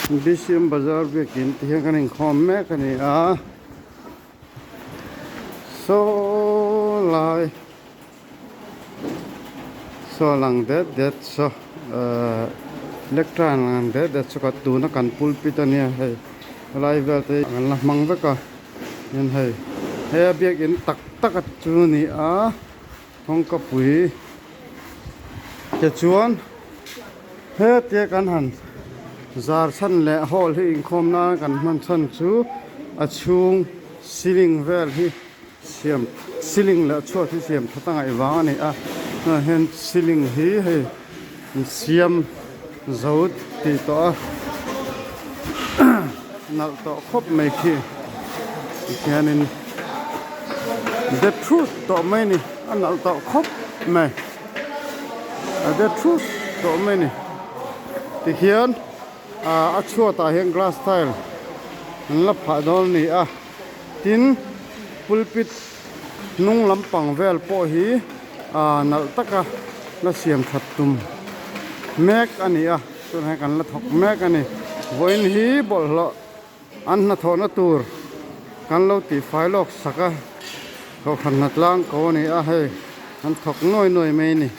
Bcm bazar biakin ti hian kan inkhawm mek a ni a saw lai saw lang det det saw ehh lectern lang det det saw tuna kan pulpit a nia hei helai vel te hi an la hmang vek a hian hei he a biakin tak tak a chu a ni a kawngkapui te chuan hetia kan han zar chhan leh hall hi inkhawm nan kan hman chhan chu a chhung ceiling vel hi siam ceiling leh chhuat hi siam that a ngaih vang a ni a tunah hian ceiling hi hei an siam zo tih tawh a nalh tawh khawp mai khi tikhianin the truth tawh mai a ni a nalh tawh khawp mai a the truth tawh mai a ni tikhian ah a chhuatah hian glass tile an la phah dawn a ni a tin pulpit hnung lampang vel pawh hi ah nalh taka la siam that tum mek a ni a tunah hian kan la thawk mek a ni vawiin hi bawlhhlawh an hnathawhna tur kan lo tih fai lawk sak a kohhran hnatlang ko a ni a hei an thawk nuai nuai mai a ni.